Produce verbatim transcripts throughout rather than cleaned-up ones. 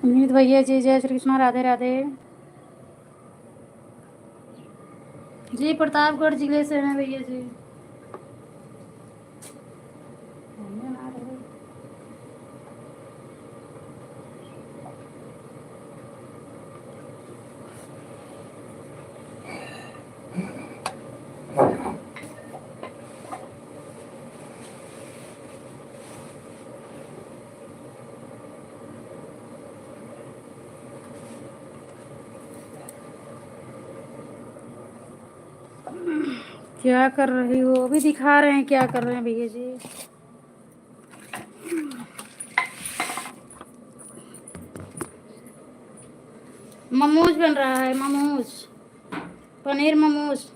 अमित भैया जी, जय श्री कृष्णा, राधे राधे। जी, प्रतापगढ़ जिले से हैं भैया जी। क्या कर रही हो? अभी दिखा रहे हैं क्या कर रहे हैं भैया जी। मोमोज बन रहा है, मोमोज, पनीर मोमोज।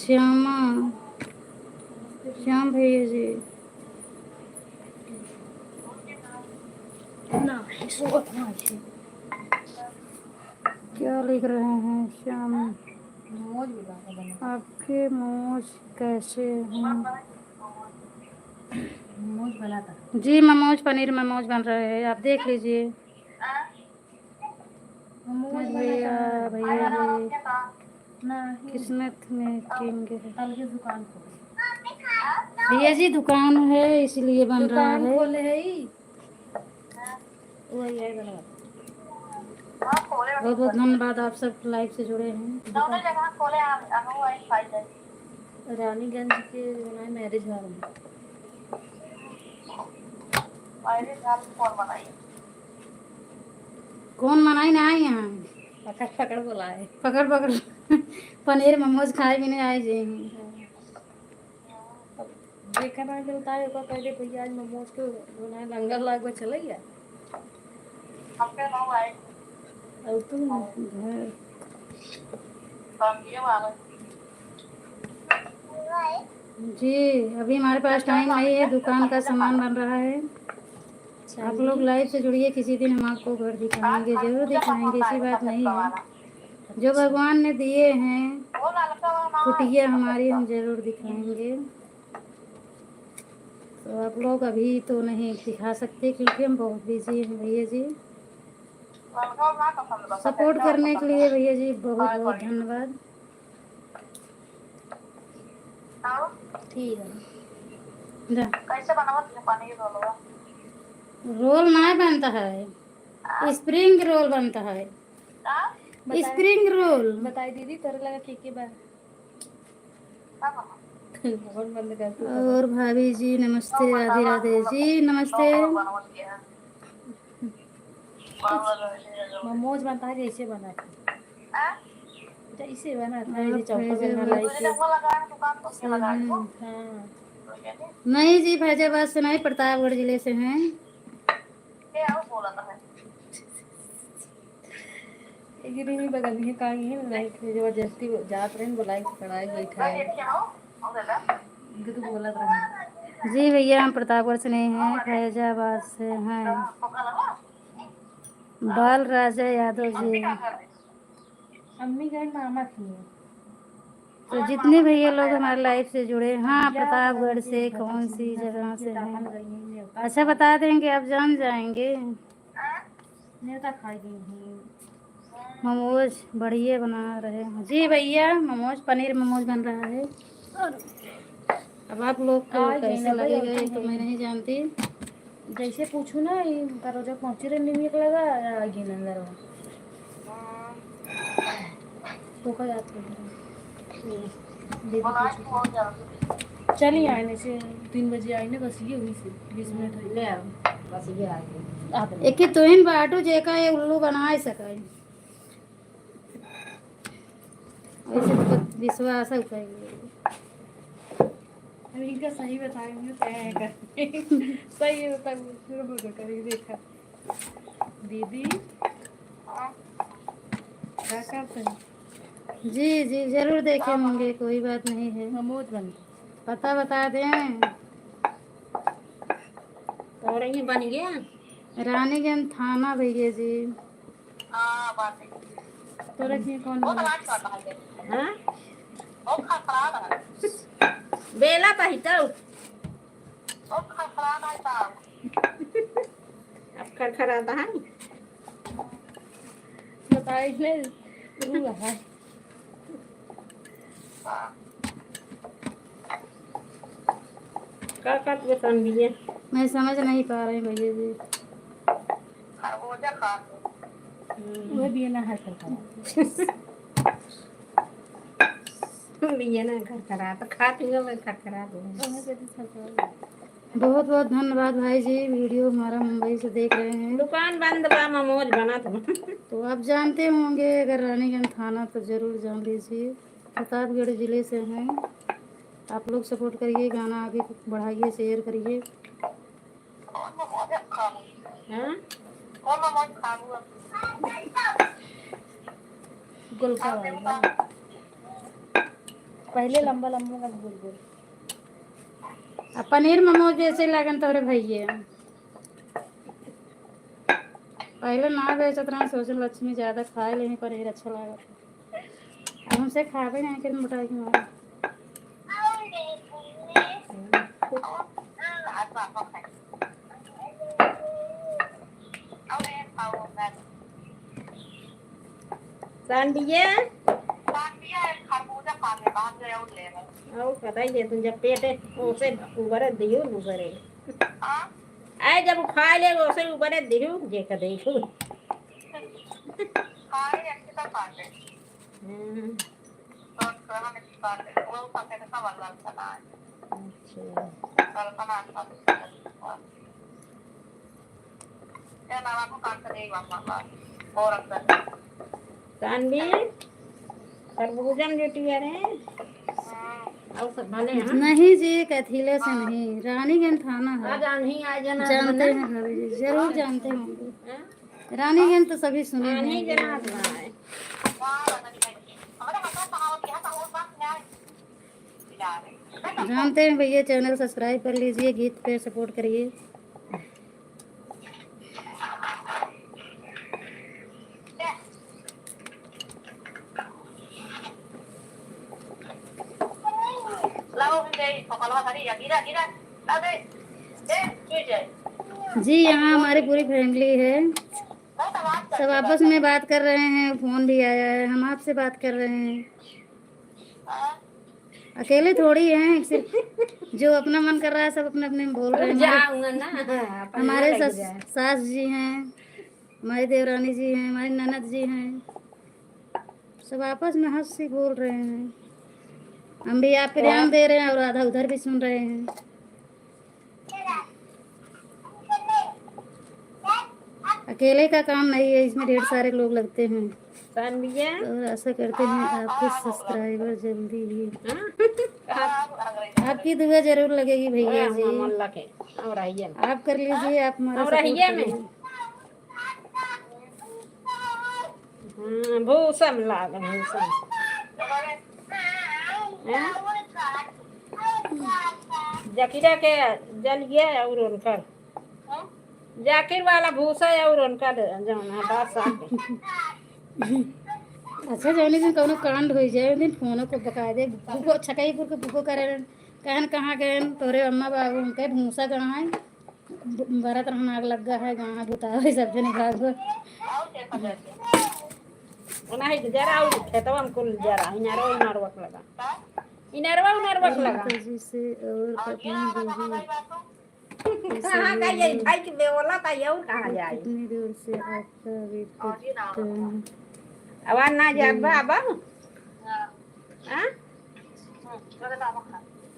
श्यामा, श्याम भैया जी। ना, इसको अपना अच्छे। क्या लिख रहे हैं श्याम? मोमोज भी लाता बना। आपके मोमोज कैसे हैं? मोमोज बनाता। जी, मोमोज, पनीर मोमोज बन रहे हैं, आप देख लीजिए। मोमोज भैया, बनाता। भैया जी। नहीं। किस्मत में किंग है। तल के दुकान खोले। भैया जी, दुकान है, इसलिए बन रहा दुकान है। खोले है ई। वही है बनवा। बहुत बहुत धन्यवाद, आप सब लाइव से जुड़े हैं। रानीगंज के बनाए मैरिज हॉल में। मैरिज हॉल कौन बनाई? कौन बनाई ना आई यहाँ? पकड़ पकड़ बुलाए। पकड़ पकड़। पनीर मोमोज खाए भी नहीं आए जे हैं। अब जेकर ना मिलता है, ओकर कह दे, "भैया, आज मोमोज के बनाए लंगर लागो, चलैया?" हमके ना आए। अब तू घर। जी, अभी हमारे पास टाइम नहीं है, दुकान का सामान बन रहा है। आप लोग लाइव से जुड़िए, किसी दिन हम आपको घर दिखाएंगे, जरूर दिखाएंगे, ऐसी बात नहीं है। जो भगवान ने दिए हैं कुटिया हमारी, हम जरूर दिखाएंगे। तो आप लोग अभी तो नहीं दिखा सकते क्योंकि हम बहुत बिजी हैं भैया जी। सपोर्ट करने के लिए भैया जी बहुत बहुत धन्यवाद। ठीक है। जा। कैसे बनावत है पनीर रोलवा? रोल ना बनता है, हाँ? स्प्रिंग रोल बनता है। हाँ? बताए, स्प्रिंग रोल। बताई दीदी, तोरे लगा के के बा? हाँ, हाँ। फोन बंद कर तू। और भाभी जी नमस्ते, राधे राधे जी नमस्ते। मोमोज बनता है जैसे बना था। हाँ? जैसे बना था, और जैसे चौका फैजल बना बस। लाइके। हम्म। हाँ। नहीं जी, फैजाबाद से नहीं, प्रतापगढ़ जिले से हैं। गिरी ही बगल में काई है, लाइट है, जबरदस्ती जात रहे, वो लाइट पड़ाई बैठा है। इनके तो बोलत रहे। जी भैया, हम प्रतापगढ़ से नहीं हैं, फैजाबाद से हैं। बाल राजा यादव जी। अम्मी गए मामा की। तो जितने भैया लोग हमारे लाइव से जुड़े, हाँ, प्रतापगढ़ से, कौन सी जगह से हैं, अच्छा बता देंगे, आप जान जाएंगे। न्योता खाई गई हैं। मोमोज बढ़िया बना रहे हैं। जी भैया, मोमोज, पनीर मोमोज बन रहा है। अब आप लोग को कैसे लगेगा, ये तो मैं नहीं जानती। जैसे पूछू ना, ये दरवाजा पहुँचे रहे, निमिक लगा, आ गई अंदर। तो का जात रहे? दीदी पूछू। चली आने से, तीन बजे आई ना, बस ये हुई से, बीस मिनट हुई। ले आओ, बस ये आ गई। आप एक ही तो इन बाटू जेका ये उल्लू बनाए सकाई। वैसे तो विश्वास है कहीं। अब इनका सही बताएंगे, क्या है करके। सही होता है, फिर बोलो करेंगे, देखा। दीदी, क्या करते हैं? जी, जी, जरूर देखे होंगे, कोई बात नहीं है। मोमोज बन गए। पता बता दें। और ये बन गया? रानीगंज थाना भैया जी। हाँ, बात है। तोरा के कौन बहुत बोला? राज का बात है। हाँ? बहुत खराब है। बेला पहितो। बहुत खराब है साहब। अब खरखराता है। बताइए, तू है। का, का तू समझिए? मैं समझ नहीं पा रही भैया जी। खरबूजा खा लो। हम्म। वो भी ना है खरखरा। बिया ना खरखरा, तो खा पियो में खरखरा दो। बहुत बहुत धन्यवाद भाई जी, वीडियो हमारा मुंबई से देख रहे हैं। दुकान बंद बा, मोमोज बनत बा। तो आप जानते होंगे, अगर रानीगंज थाना तो जरूर जान लीजिए, प्रतापगढ़ जिले से हैं। आप लोग सपोर्ट करिए, गाना आगे बढ़ाइए, शेयर करिए। हाँ? गोलका वाला। पहले लंबा लंबा, अब गोल गोल। अब पनीर मोमोज जैसे लागन तोहरे भैये। पहले ना बेचत रहन, सोचन लक्ष्मी ज्यादा खाए लेही पनीर अच्छा लागत। अब हमसे खाबे नहीं करें मोटाई के मारे। सांडिया? सांडिया एक खरबूजा खा ले, बाहर से और ले ले। और बताइए तुम जब पेटे ओसे उबरे दियो नुबरे। हाँ? आए जब खा ले ओसे उबरे दियो, जे का देखो। खाए अच्छे तो खा ले। हम्म। तो खाना नहीं खा ले, वो खा के तो खा वाला अच्छा ना है। अच्छा। कल का नाश्ता भी खा ले। तानवी, खरबूजा में जुटी है रे। और सब भले हैं? नहीं जी, कैथीले से नहीं, रानीगंज थाना है। आज आन्ही आ जाना जानते हैं भाभी जी, जरूर जानते होंगे। हाँ? रानीगंज तो सभी सुने हैं। आन्ही जना है। जानते हैं भैया, चैनल सब्सक्राइब कर लीजिए, गीत पे सपोर्ट करिए। जी, यहाँ हमारी पूरी फैमिली है, सब आपस में बात कर रहे हैं, फोन भी आया है, हम आपसे बात कर रहे हैं। अकेले थोड़ी हैं, सिर्फ जो अपना मन कर रहा है, सब अपने अपने में बोल रहे हैं। हमारे, हमारे सास, सास जी हैं, हमारी देवरानी जी हैं, हमारी ननद जी हैं, सब आपस में हंसी बोल रहे हैं। हम भी आप पे ध्यान दे रहे हैं और आधा उधर भी सुन रहे हैं। अकेले का काम नहीं है, इसमें ढेर सारे लोग लगते हैं। और आशा करते हैं आपके सब्सक्राइबर जल्दी ही आपकी दुआ जरूर लगेगी भैया जी। आप कर लीजिए, आप हमारा सपोर्ट करिए। हाँ, हम्म, भूसा में लाग, भूसा में। हैं? जकिरा के जलिए और उनकर, जाकिर वाला भूसा और उनका दे, जौन है, बादशाह के। अच्छा, जौने दिन कौनो कांड होइ जाए, उस दिन फोनो को बकायदे भूखो, छकईपुर के भूखो करे रहन, कहन, "कहाँ गए तोरे अम्मा बाबू?" उनके भूसा कहाँ है? ब-, बरत रहन, आग लग गया है, कहाँ भूता है, सब जने भाग गए। ओना है जरा और खेतवा में कुल जरा, इनारो, इनारो लगा। इनारो, इनारो लगा। तेजी से और पत्नी बीवी। कहाँ का ये भाई के बेवला था, ये और कहाँ जाए? कितनी देर से आपका वेट करते हैं? आवाज ना जात बा, अब? हाँ?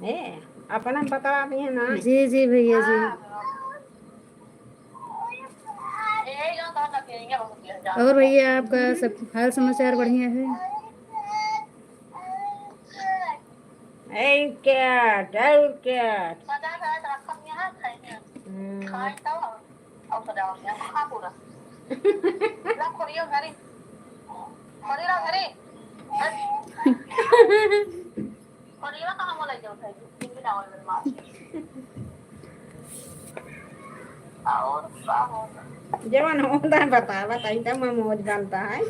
ए, अपना बता दिए ना। जी, जी भैया जी। और भैया, आपका सब हाल समाचार बढ़िया है? ए, cat, और cat। हम्म। और का होता? जवन होता है, बता, बताई, तब में मौज बनता है।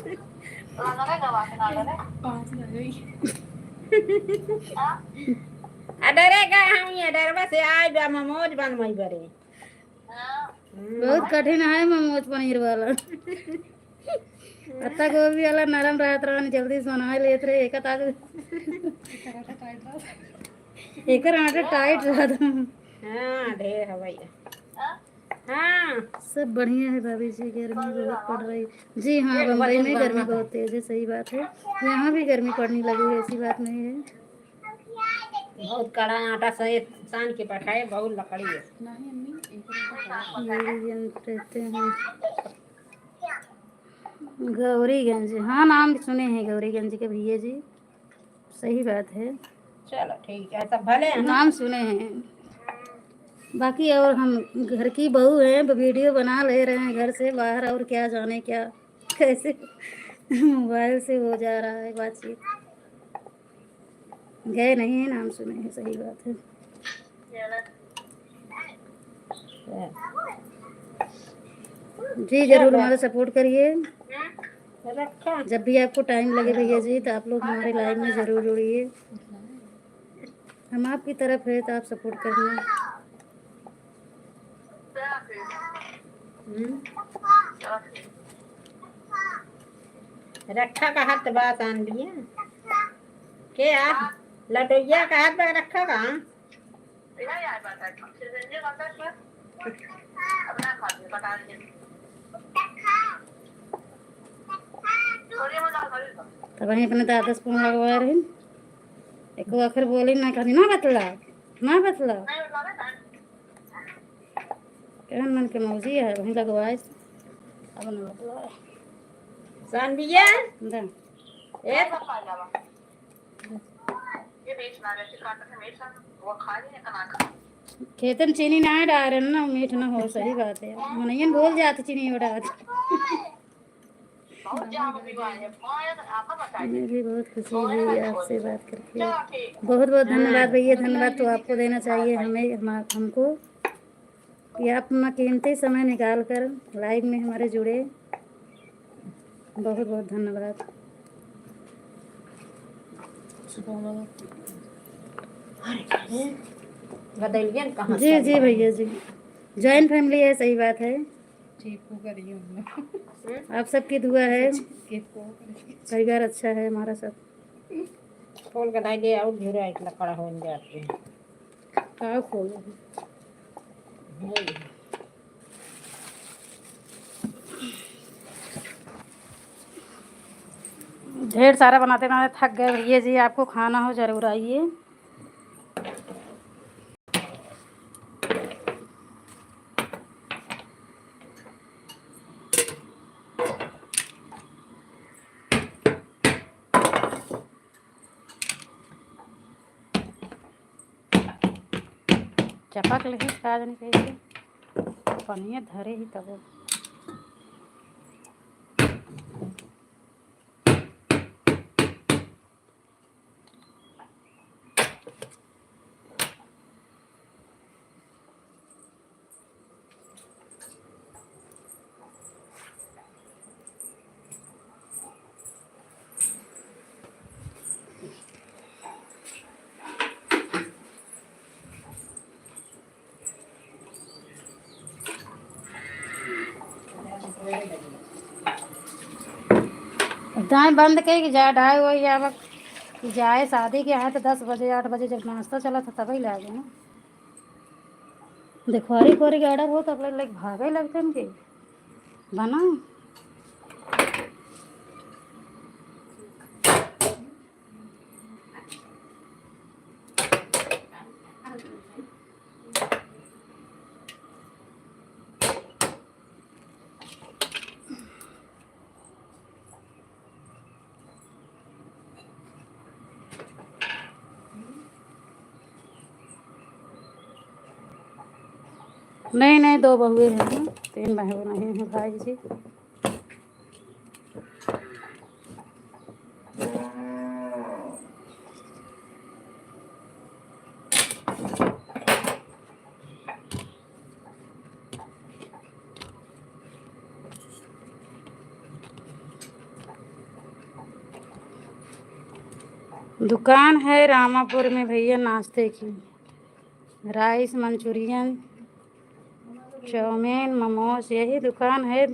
पाँच लग गई। हाँ? आ, डरे गए हम, ये डरवा से आए बा, में मौज बन मई बरे। हाँ। हम्म। बहुत कठिन है, में मौज पनीर वाला। पत्ता गोभी वाला नरम रहत रहन, जल्दी से बनाए लेत रहे, एक ताक। एकर आटा टाइट रहत। हाँ, ढेर है भैया। हाँ। सब बढ़िया है भाभी जी, गर्मी बहुत पड़ रही। जी हाँ, बम्बई में गर्मी बहुत तेज है, सही बात है। यहाँ भी गर्मी पड़ने लगी है, ऐसी बात नहीं है। बहुत कड़ा आटा से सान के पठाए, बहुत लकड़ी है। गौरीगंज रहते हैं। गौरीगंज, हाँ, नाम सुने हैं गौरीगंज के भैया जी, सही बात है। चलो ठीक है, सब भले हैं। नाम सुने हैं, बाकी और हम घर की बहू हैं, ब-, वीडियो बना ले रहे हैं घर से बाहर, और क्या जाने क्या कैसे मोबाइल से हो जा रहा है बातचीत। गए नहीं हैं, नाम सुने हैं, सही बात है। जी, जरूर हमारा सपोर्ट करिए। जब भी आपको टाइम लगे भैया जी, तो आप लोग हमारे लाइव में जरूर जुड़िए। हम आपकी तरफ है, तो आप सपोर्ट करना। हम्म। रखा का हाथ बा, तान दिया। के आ? लटोइया का हाथ बा, रखा का? तब वहीं अपने दादा से फोन लगवा रही। एको आखिर बोली ना, कहती, "ना बतला, ना बतला।" कहन मन के मौजी है, वहीं लगवाए। अब ना बतला। सानबिया? दा। ए? खेतन चीनी ना डारे ना, मीठ ना हो, सही बात है। मनइयन भूल जात चीनी डार। हमें भी बहुत खुशी हुई आपसे बात करके। बहुत बहुत धन्यवाद भैया, धन्यवाद तो आपको देना चाहिए हमें, हम, हमको कि आप अपना कीमती समय निकाल कर लाइव में हमारे जुड़े। बहुत बहुत धन्यवाद। बदलियन कहाँ जी, से जी भैया जी, जॉइंट फैमिली है, सही बात है। ठीक हो गई हम लोग। आप सबकी दुआ है, ठीक हो गई। परिवार अच्छा है हमारा सब। खोल के दाई दे, और झुरा इतना कड़ा हो जाते हैं। का खोलो? ढेर सारा बनाते बनाते थक गए भैया जी। आपको खाना हो, जरूर आइए। चपक लेही, का जानी कैसे पनिया धरे ही तब। टाइम बंद कइ के जा, ढाई वही आवक कि जाए शादी के यहाँ तो दस बजे, आठ बजे जब नाश्ता चला था तबही लागे ना। देखो, हरी कोरी के ऑर्डर हो तब लोग भागे लगते हैं कि बना। नहीं, नहीं, दो बहुए हैं, तीन बहू नहीं हैं भाई जी। दुकान है रामापुर में भैया नाश्ते की, राइस, मंचूरियन, चाउमीन, मोमोज, यही दुकान है।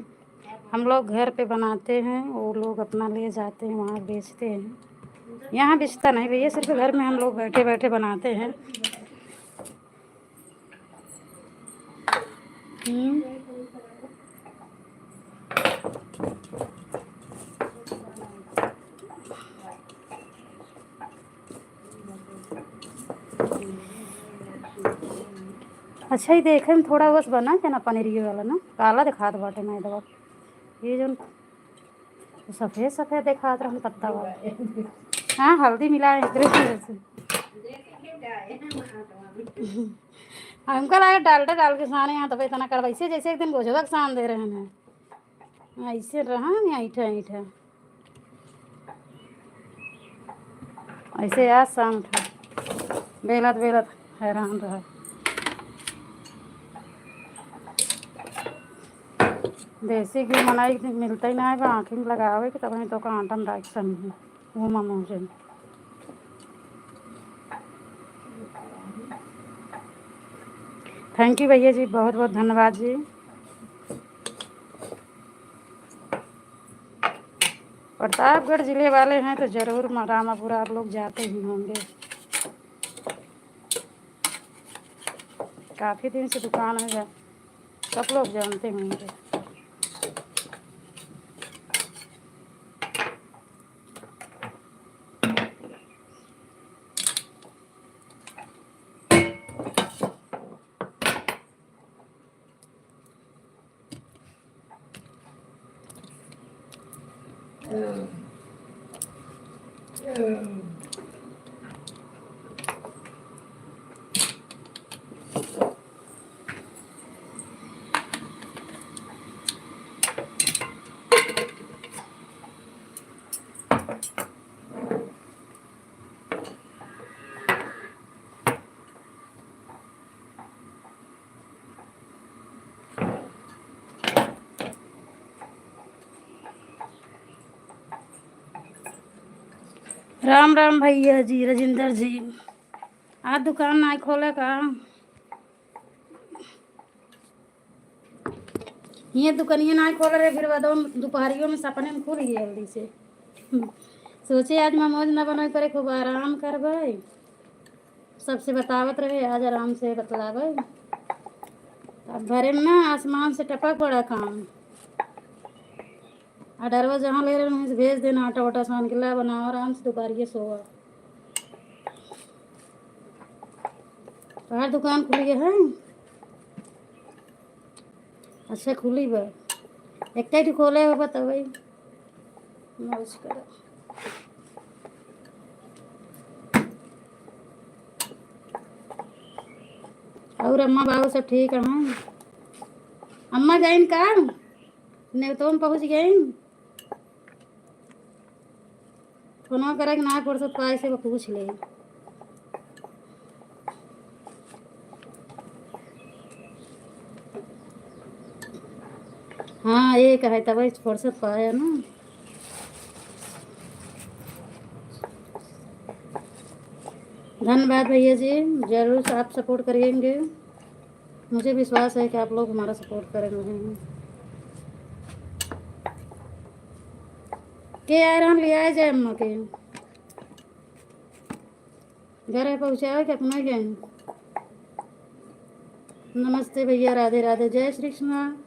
हम लोग घर पे बनाते हैं, वो लोग अपना ले जाते हैं, वहाँ बेचते हैं। यहाँ बेचता नहीं भैया, सिर्फ घर में हम लोग बैठे बैठे बनाते हैं। हम्म। अच्छा, ई देखे में थोड़ा बस बना है ना पनीरिये वाला ना, काला देखात बाटे मैदवा। ये जौन सफेद सफेद देखात रहन पत्ता वाला। हाँ, हल्दी मिलाए एकरे वजह से। हमका लगे डालडा डाल के साने हैं, तब इतना करवाइसे जैसे एक दिन गोझवा के सान दे रहे हैं। ऐसे रहा नहीं, ऐठा, ऐठा। ऐसे आज शाम उठा, बेलत, बेलत हैरान रहा। देसी घी मनई के मिलते ही ना है, आँखी में लगावे के, तब तो का आटा में डाल के सनी है, वो मोमोज है। Thank you भैया जी, बहुत बहुत धन्यवाद जी। प्रतापगढ़ जिले वाले हैं तो जरूर म-, रामापुरा आप लोग जाते ही होंगे। काफ़ी दिन से दुकान है, जा-, सब लोग जानते होंगे। राम राम भैया जी, राजेंद्र जी, आज दुकान नाई खोले का? ये दुकनिया नाई खोले रहे, फिर बाद में दोपहरियों में सपने में खुल गई जल्दी से। सोचे आज मोमोज ना बनाए पड़े, खूब आराम करबे। सबसे बतावत रहे, आज आराम से बतलावे। अब घरे में ना आसमान से टपक पड़ा काम। ऑर्डरवा जहाँ ले रहे वहीं से भेज देना, आटा वाटा सान के ला, बनाओ आराम से, दोपहरिये सोवा। बाहर दुकान खुली है। अच्छा, खुली बा। एक टाइट खोले हो, बताओ भाई। मौज करो। और अम्मा बाबू सब ठीक हैं? अम्मा गईन का? नेवतों में पहुँच गईन? फोनवा करे के ना फुर्सत पाए से वो पूछ ले। हाँ, ये कहे तब फुर्सत पाया ना। धन्यवाद भैया जी, जरूर से आप सपोर्ट करेंगे। मुझे विश्वास है कि आप लोग हमारा सपोर्ट करेंगे। के आए रहन, ले आए जाए अम्मा के। घर है पहुँचावे के अपना ही जाए। नमस्ते भैया, राधे राधे, जय श्री कृष्णा।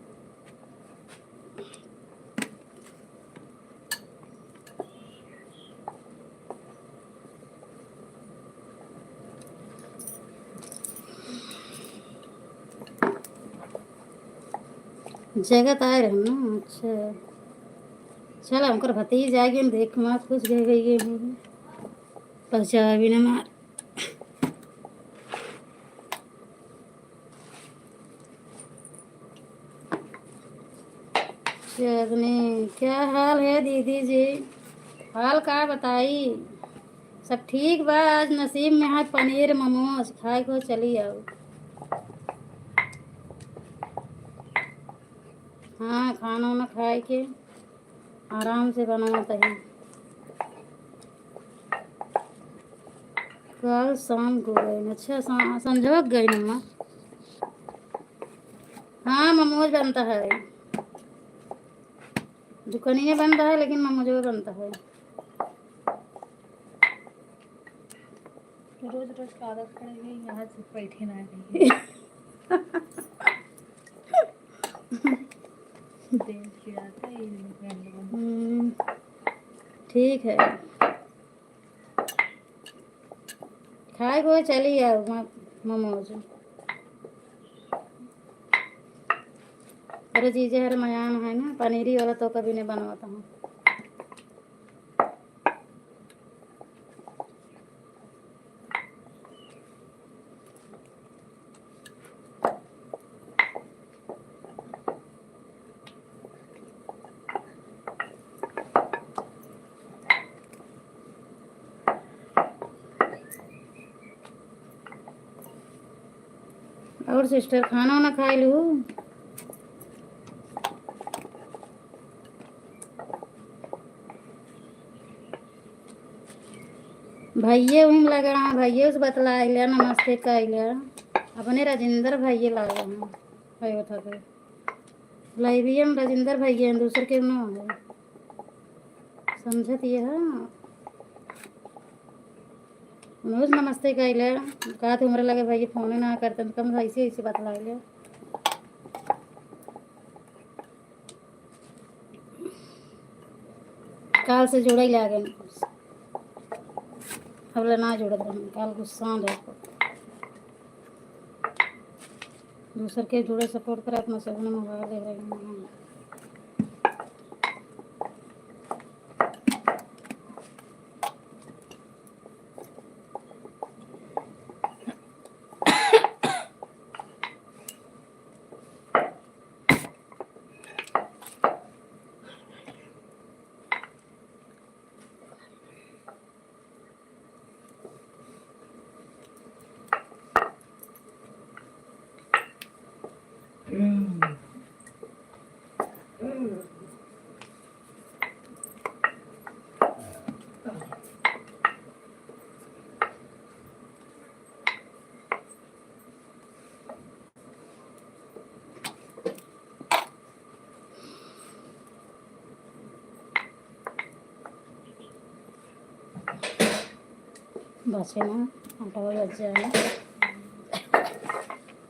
जगत आए रहे ना, अच्छा। चल, हमकर भतीज आ गए, देख मार कुछ गए गए हैं। पहुँचा भी ना मार। चटनी, क्या हाल है दीदी जी? हाल का बताई, सब ठीक बा। आज नसीब में है पनीर मोमोज, खाए को चली आओ। हाँ, खाना वाना खाए के आराम से बनावत है। कल शाम को गए, अच्छा, सा-, संझोक गए ना। हाँ, मोमोज बनता है, दुकानिया बनता है, लेकिन मोमोजो बनता है। रोज रोज का आदत पड़ गई, यहाँ से बैठे ना रहिए। देख के आता है, ये लोग हैं लोग। हम्म, ठीक है। खाए को चली आओ म-, मोमोज। अरे जीजे हर मयान है ना, पनीरी वाला तो कभी नहीं बनवाता हूँ। और sister, खाना वाना खाए लू? भैये उहिम लगा, भैये से बतलाइले, नमस्ते कइले। अपने राजेंद्र भैये लगा हैं, भयो था के। Live में राजेंद्र भैये हैं, दूसर के ना है। समझत ये है। उन्हों से नमस्ते कइले, कहा थे हमरे लगे भैये फोने ना करते, तो कम ऐसे, ऐसे बतलाइले। काल से जोड़े लागे, अब ले ना जोड़त रहन, काल गुस्सा रहे। दूसर के जोड़े support करे, अपना से अपने mobile ले रहे हैं। बचे ना, आटा बच जाए।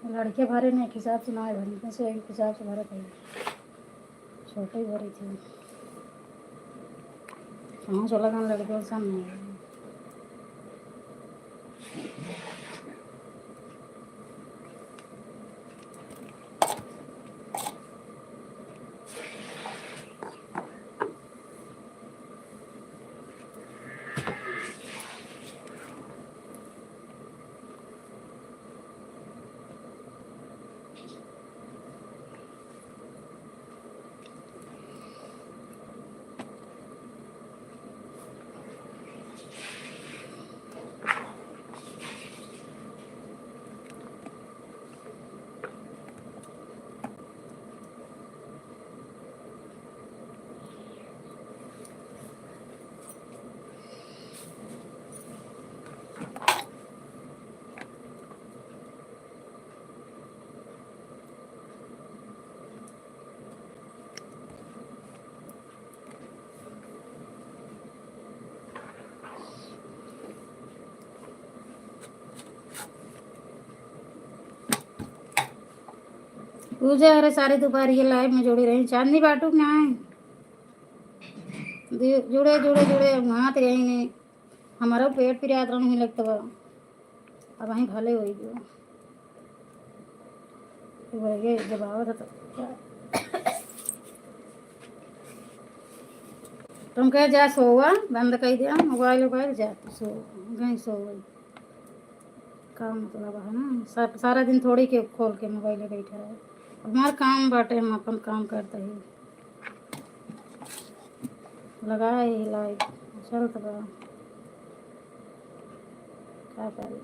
लड़के भरे ना एक हिसाब से ना भरी, बस एक हिसाब से भरत है। छोटे ही भरी थी। कहाँ चला गया लड़के सामने? पूजा, अरे सारी दोपहर ये live में जुड़ी रही, चांदनी बाटू के नाहीं। दे-, जुड़े, जुड़े, जुड़े, वहाँ ते रही नहीं। हमारा पेट पिरात रहन ही लगता बा। अब वहीं भले होई गयो। तो वही जब आवत है तो तुम कहे जा सोवा, बंद कर दिया मोबाइल, मोबाइल जा तू सो, गई सो। का मतलब है ना, सा-, सारा दिन थोड़ी के खोल के मोबाइल बैठा रहे। हमार काम बाटे, हम अपन काम करते ही। लगाए ही live, चलत बा। का करी?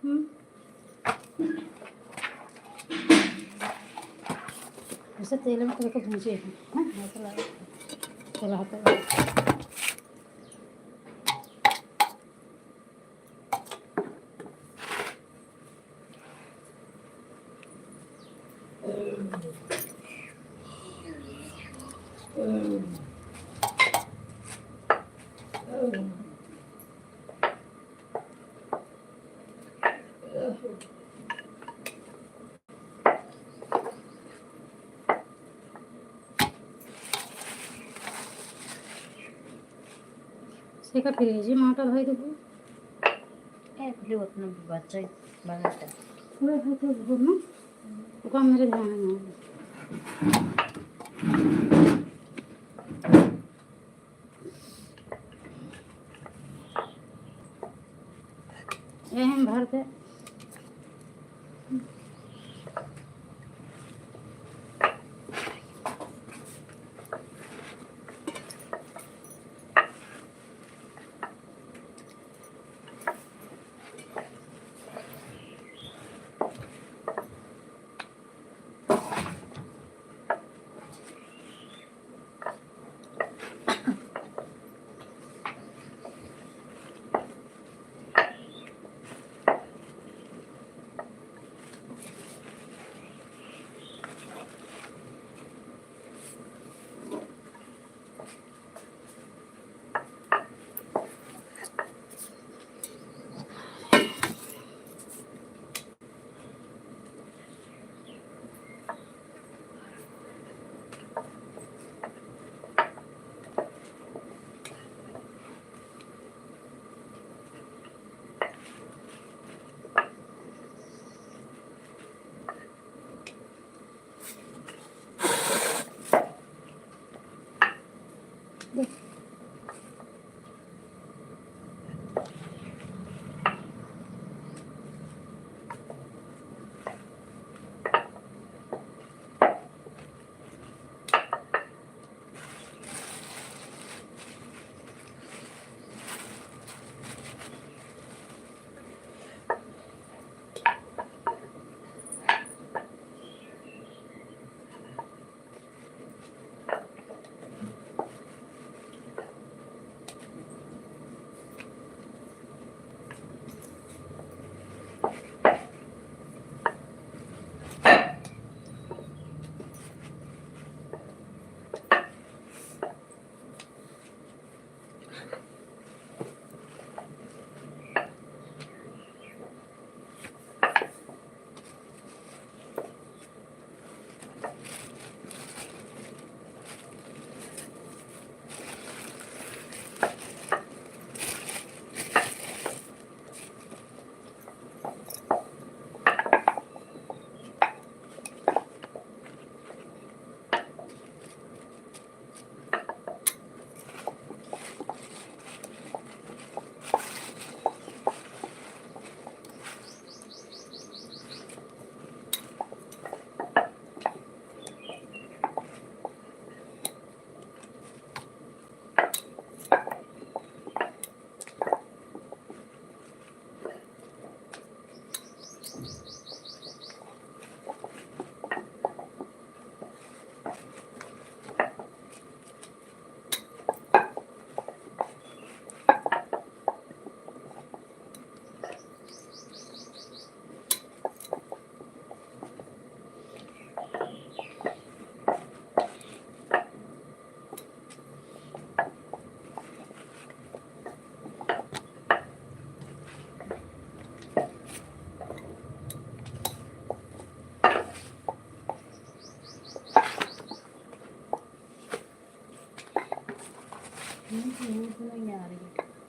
हम्म। ऐसे तेल में थोड़ा सा भूंजे हैं, हाँ, ऐसा लगा। चला हटा। से का फ्रिज में आटा धोई देबो? ए, ले उतना बच्चा बना था। पूरा धो के धो ना। ओका मेरे ध्यान में। यही में भर दे।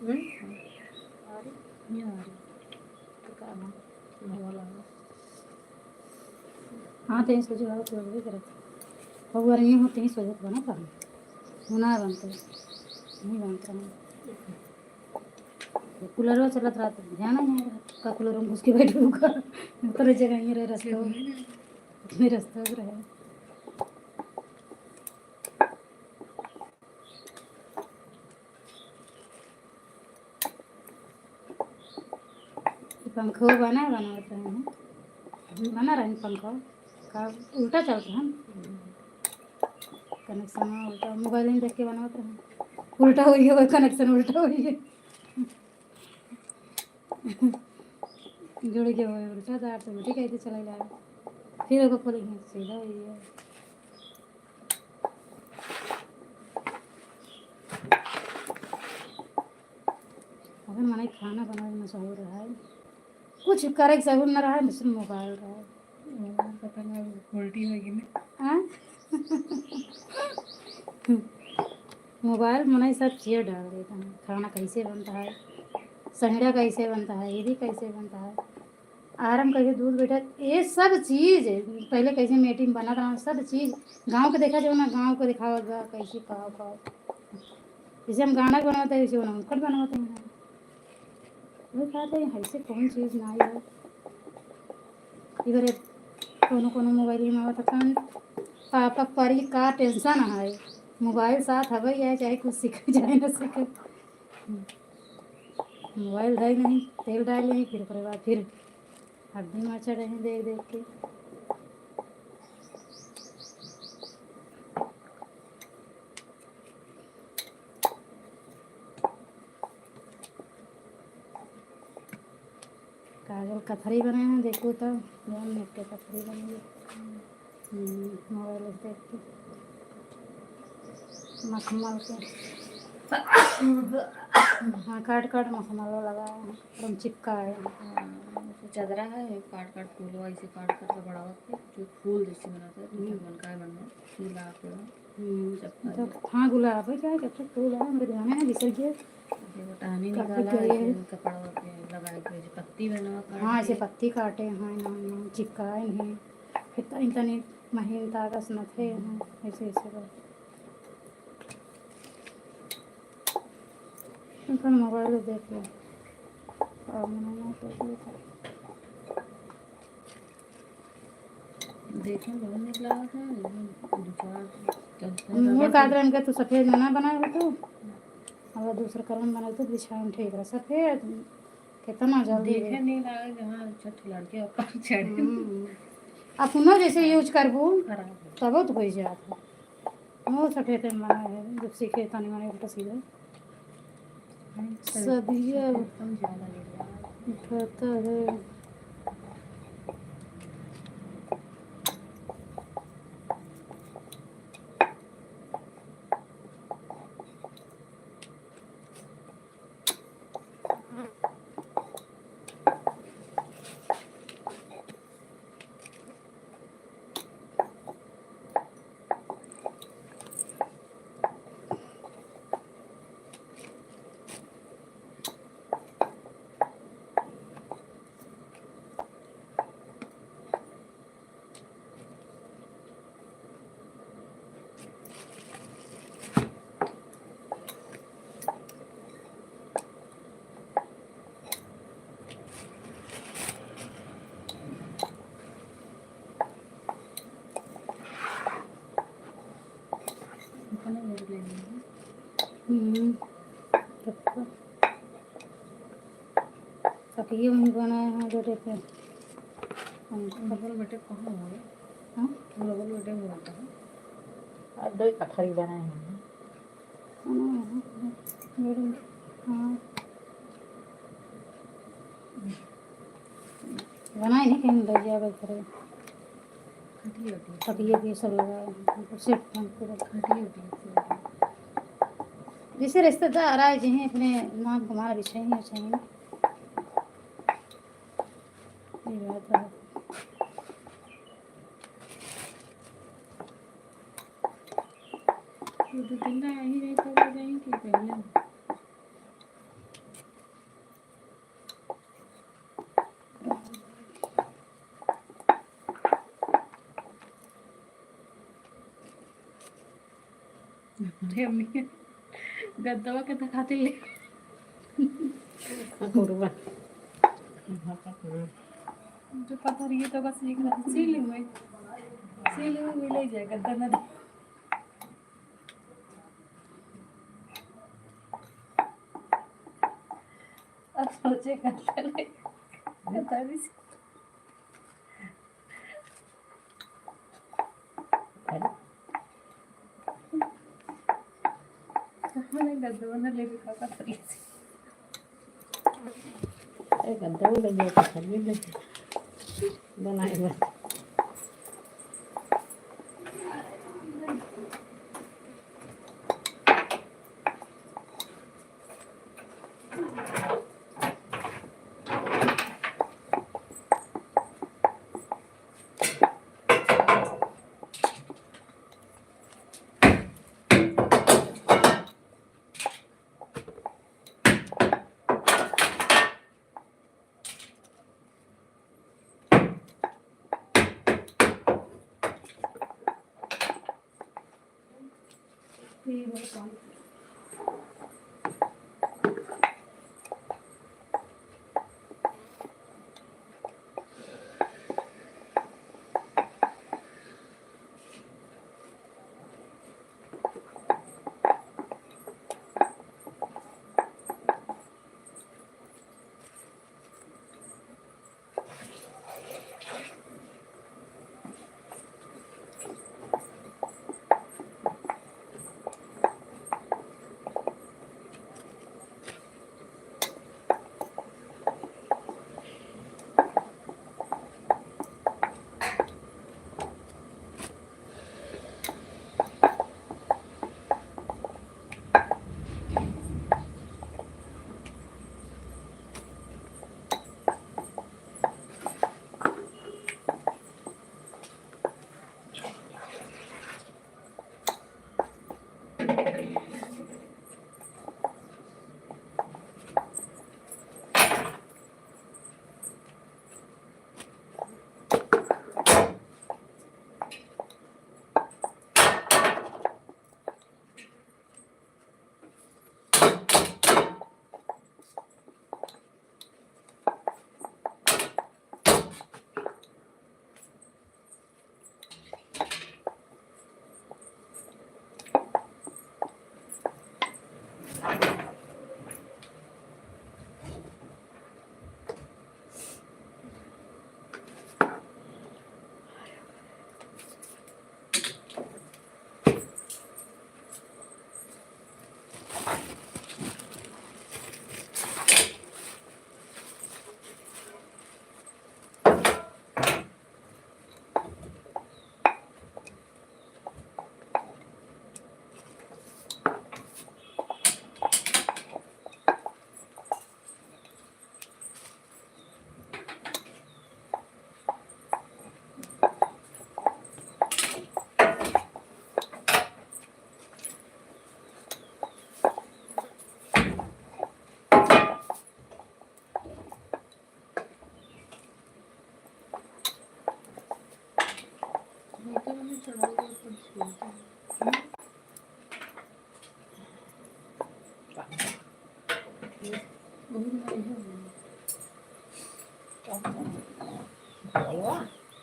हम्म? आ रही? नहीं आ रही। तो का ना? हाँ, तो ये सोचो, तो ये करत। और नहीं होते ही सोचत बना पाए। होना बनते। नहीं बनते हैं। कूलरवा चलत रहत, ध्यान ही नहीं रहत। का कूलर में घुस के बैठू का? ऊपर जगह ही रहे रस्तो। अपने रस्तो पे रहे। ई पंखो बना, बनावत रहे हैं। बना रहे हैं पंखो। का उल्टा चलत रहा। कनेक्शन उल्टा, मोबाइल में देख के बनावत रहे हैं। उल्टा हुई है, वो कनेक्शन उल्टा हुई है। जुड़ के वो उल्टा जा, तो उल्टी कहते चला जा। फिर ओको खोलेंगे, सीधा हुई है। अगर मने खाना बनावे में सहूर रहा है, कुछ करे के सहूर न रहा है, बस मोबाइल रहा है। मोबाइल पता ना उल्टी होगी ना। हाँ? मोबाइल मने सब चीज़ डाल देता है, खाना कैसे बनता है, संगड़ा कैसे बनता है, ये भी कैसे बनता है। आराम कइसे दूध बैठा, ये सब चीज पहले कैसे मेटी में बनत रहा, सब चीज गाँव के देखा जाओ ना, गाँव के दिखावत बा कैसे का का। जैसे हम गाना बनावत है, वैसे उनकर बनावत है। वही कहते हैं, ऐसे कौन चीज ना आई है। इधर एक कोनो कोनो मोबाइल में आवत है, कौन पापा परी का टेंशन है, मोबाइल साथ हवे या चाहे कुछ सीखे जाए ना सीखे। मोबाइल है नहीं, तेल डाले, फिर ओकरे बाद फिर हड्डी मार चढ़े हैं देख देख के। काजल कथरी बनाए हैं, देखो तो, जौन नेट के कथरी बनी है। हम्म, मोबाइल से देख के। मखमल के। हाँ, काट काट मखमलो लगाए हैं, एकदम चिपका है। हाँ, उसको चदरा है, काट काट फूलो, ऐसे काट काट के बढ़ावा के, जो फूल जैसे बनाता है, तो हम्म। मन का बनना, फूल आप हम्म, चप्पल। तो हाँ, गुलाब है क्या? जब तक फूल है, हमरे ध्यान है, बिसर गए। ये वो टहनी काफी निकाला, गए ऐसे हैं। कपड़वा पे लगाए के, ऐसे पत्ती बनवा काट हाँ, ऐसे के। पत्ती काटे हैं, हाँ, हाँ, चिपकाए हैं। फिर तनी, तनी महीन तागस नथे हैं, ऐसे, ऐसे बस। उनका मोबाइल देख लो। और मना ना कर दिया था। देखे में बहुत नीक लागत है, लेकिन दो चार चलते हैं, मुँह रबड़ काट के। रहे इनके, तू सफेद में ना बनाए हो तू, और दूसरा कलर में बनाए तो बिछाए में ठीक रहे। सफेद कितना जल्दी देखे है। नहीं लागे कि हाँ, अच्छा, तो लड़के ऊपर चढ़े। हम्म। अपनो जैसे यूज करबू, खराब हो। तब तो हो जात है। वो सफेद में बनाए है, जब सीखे तनी मनी उल्टा सीधा। सदिया उठाता है। हम्म। तकिए वहीं बनाए हैं बेटे पे। डबल बेटे कहाँ हो गए? हाँ? डबल बेटे में होता है। अब दो कथरी बनाए हैं। बनाए हैं। हाँ। बनाए नहीं कहीं भैया बैठ रहे। खटिया उटिया। खटिया उटिया सब लगाए हैं। ऊपर से हम पूरा खटिया उटिया सब। जैसे रिश्तेदार आए, जिन्हें अपने नाम हमारा बिछाई नहीं चाहिए। ये बात है। वो दो दिन ना यहीं रही, तब आ जाएंगे पहले। अरे अम्मी, गद्दवा के तो खातिर ले। हाँ, कुरुबा। जो पत्थर ये तो बस एक सीलिंग में, सीलिंग में ले जाए गद्दा ना। अब सोचे गद्दा ले, गद्दा भी कहाँ ले गद्दवा ना लेके का कर रही थी? ए, गद्दवा ले गया तो खरीद ले। बनाए बस।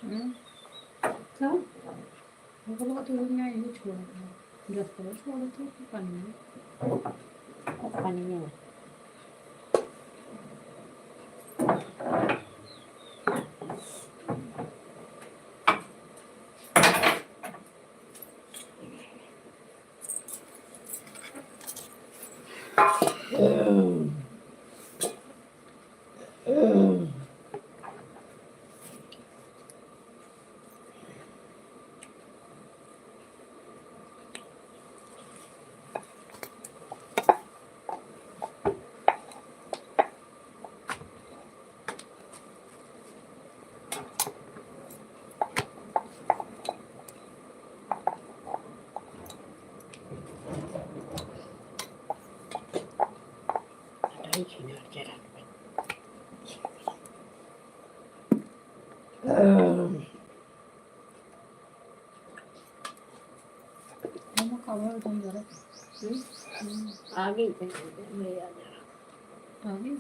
हम्म। क्या? बोला तो वही ना, यही छोड़ दो। दस पर छोड़ दो, पानी में। पानी में। अब हम कहीं गलत। हम्म? हम्म। आगे कहीं गलत, मेरे याद आ रहा। आगे?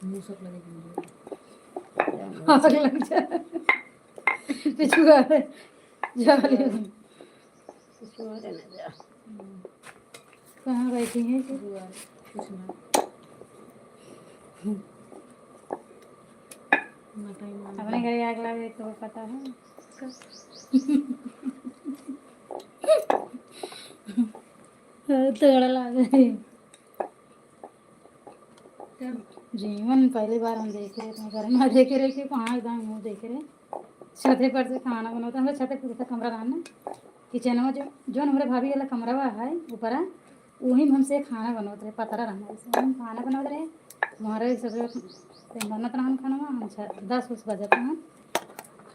मुँह सब लगे कि मुझे। आग लग जा। पिछुआ है। जा ले। पिछुआ रहने दे। हम्म। कहाँ बैठी हैं कि? दुआ, कुछ ना। हम्म। अपने घरे आग लगे तो पता है। तगड़ा लागे। जीवन पहली बार हम देखे रहे, अपने घर में देखे रहे कि कहाँ एकदम मुँह देखे रहे। छते पर से खाना बनवत रहे, हमरा छते पर से कमरा रहन ना, किचनवा जो, जोन हमरे भाभी वाला कमरा है ऊपरा, वही में हमसे खाना बनवत रहे, पतरा रहन, वही में खाना बनवत रहे। हमारे सब बनत रहन खाना, हम छ-, दस उस बजत रहन।